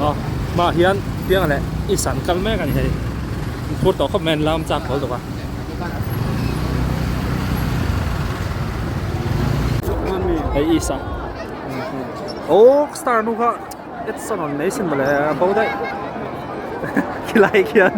Aw hmaah hian pianga leh is an kal mek a ni hei an phur tawh khawp mai an lam chak tawh lutuk a. Hei is a aw star nu kha Edson rawn nei sin mawle a bo daih khilai khian.